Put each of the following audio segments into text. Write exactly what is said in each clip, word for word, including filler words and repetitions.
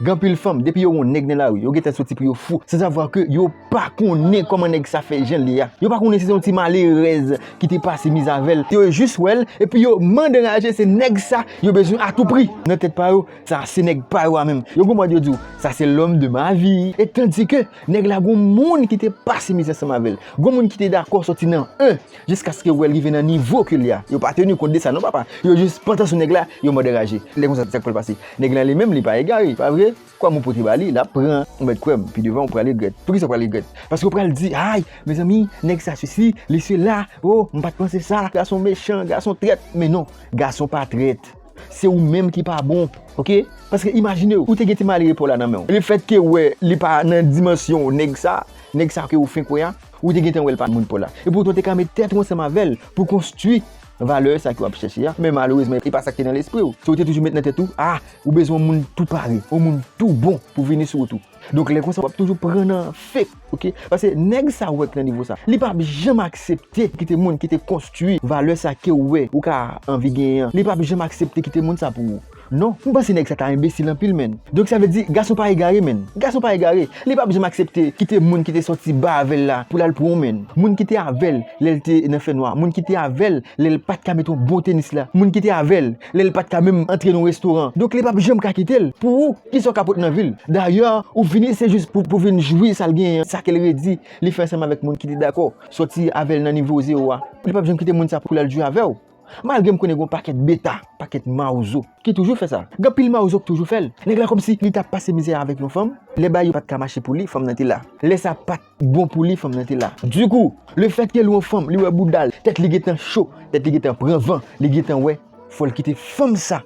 Gen anpil fanm, depi yo wè yon nèg nan lari, yo gentan soti pou yo fou, sansavwa ke yo pa konnen kòman nèg sa fè jan l ye a. Yo pa konnen si se yon ti malerèz ki te pase miz avè l. Yo jis wè l, epi yo mande anraje, se nèg sa yo bezwen a tou pri. Nan tèt pa yo, sa se nèg pa yo a menm. Yo gon mòd yo di w, sa se l'homme de ma vie. E tandike nèg la gon moun ki te pase mizè ansanm avè l. Gon moun ki te dakò sòti nan en, jiskaske w wè l rive nan nivo ke l ye a. Yo pa teni kont de sa non, papa. Yo jis pantan sou nèg la, yo mòd anraje. Lè konsa, sa k pral pase? Nèg la li menm, li pa egare, pa vre? Kòm ou pote ba li, l ap pran. Ou mèt kwè m, pi devan ou pral regrèt. Poukisa w pral regrèt? Paske w pral di, ay, mezanmi, nèg sa sesi, li sela, o, m pa t panse sa, gason mechan, gason trèt. Men non, gason pa trèt. Se ou menm ki pa bon, oke? Paske imajine w, ou te gen ti malere pa w la nan men w. Lefètke w wè li pa nan dimansyon w, nèg sa, nèg sa ke ou fenk wè a, ou te gentan wè l pa moun pa w la. Epoutan w te ka met tèt ou ansanm avè l pou konstwi valè sa ke w ap chèche a. Men malerezman, e pa sa k te nan lespri w. Se ou te toujou met nan tèt ou, a, ou bezwen yon moun tou pare, yon moun tou bon pou vini sou wout ou. Donk, lè konsa, w ap toujou pran nan fake, oke? Paske nèg sa w wè k nan nivo sa, li p ap janm aksepte kite moun ki te konstwi valè sa ke w wè ou ka anvi genyen an. Li p ap janm aksepte kite moun sa pou ou. Non, m panse nèg sa ta enbesil anpil, menn. Donk, sa vle di, gason pa egare, menn. Gason pa egare. Li p ap janm aksepte kite moun ki te sòti ba avè l la pou l al pran w, menn. Moun ki te avè l lè l te nan fènwa. Moun ki te avè l lè l pa t ka met yon bon tenis la. Moun ki te avè l lè l pa t ka menm antre nan yon restoran. Donk, li p ap janm ka kite l. Pou ou, kisa w ka pote nan vi l? Dayè, ou vini, se jis pou, pou vin jwi sa l genyen an, sa ke l redi, li fè ansanm avèk moun ki te dakò sòti avè l nan nivo zewo a. Li p ap janm kite moun sa pou l al jwi avè w. Malgre m konnen gen yon pakèt beta, pakèt mawozo ki toujou fè sa. Gen anpil mawozo k toujou fè l. Nèg la kòmsi li t ap pase mizè avèk yon fanm. Lè bagay yo pa t ka mache pou li, fanm nan te la. Lè sa pa t bon pou li, fanm nan te la. Dikou, lefètke l wè yon fanm, li wè bouda l, tèt li gentan cho, tèt li gentan pran van, li gentan wè, fò l kite fanm sa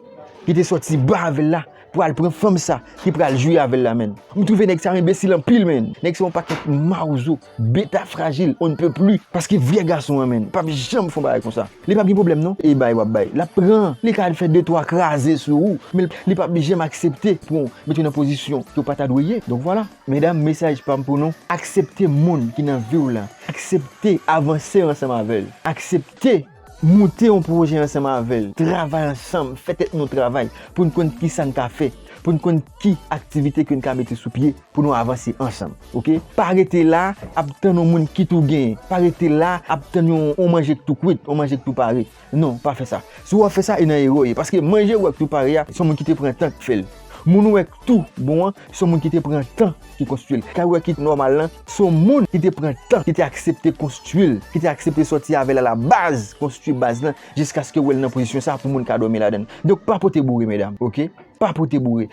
ki te sòti ba avè l la pou al pran fanm sa ki pral jwi avè l la, menn. M twouve nèg sa yo enbesil anpil, menn. Nèg se yon pakèt mawozo, beta frajil, on ne peut plus. Paske vyè gason an, menn, p ap janm fè yon bagay konsa. Li p ap gen pwoblèm, non. E bay w ap bay. L ap pran. Li ka al fè de twa kraze sou ou, men li p ap janm aksepte pou w mete w nan pozisyon ke w pa ta dwe ye. Donk, vwala. Medam, mesaj pa m pou nou, aksepte moun ki nan vi w la. Aksepte avanse ansanm avè l. Aksepte moute yon pwojè ansanm avè l. Travay ansanm, fè tèt nou travay pou n konn kisa n ka fè, pou n konn ki aktivite ke n ka mete sou pye pou nou avanse ansanm, oke? Pa rete la ap tann yon moun kit ou genyen. Pa rete la ap tann yon, yon manje k tou kwit, yon manje k tou pare. Non, pa fè sa. Si w ap fè sa, e nan erè w ye. Paske manje ou wè k tou pare a, se yon moun ki te pran tan k fè l. Moun ou wè k tou bon an, se yon moun ki te pran tan ki konstwi l. Kay ou wè ki nòmal lan, se yon moun ki te pran tan, ki te aksepte konstwi l, ki te aksepte sòti avè l alabaz, konstwi baz lan, jiskaske w wè l nan pozisyon sa pou moun ka dòmi ladan l. Donk, pa pote boure, medam, oke? Pa pote boure.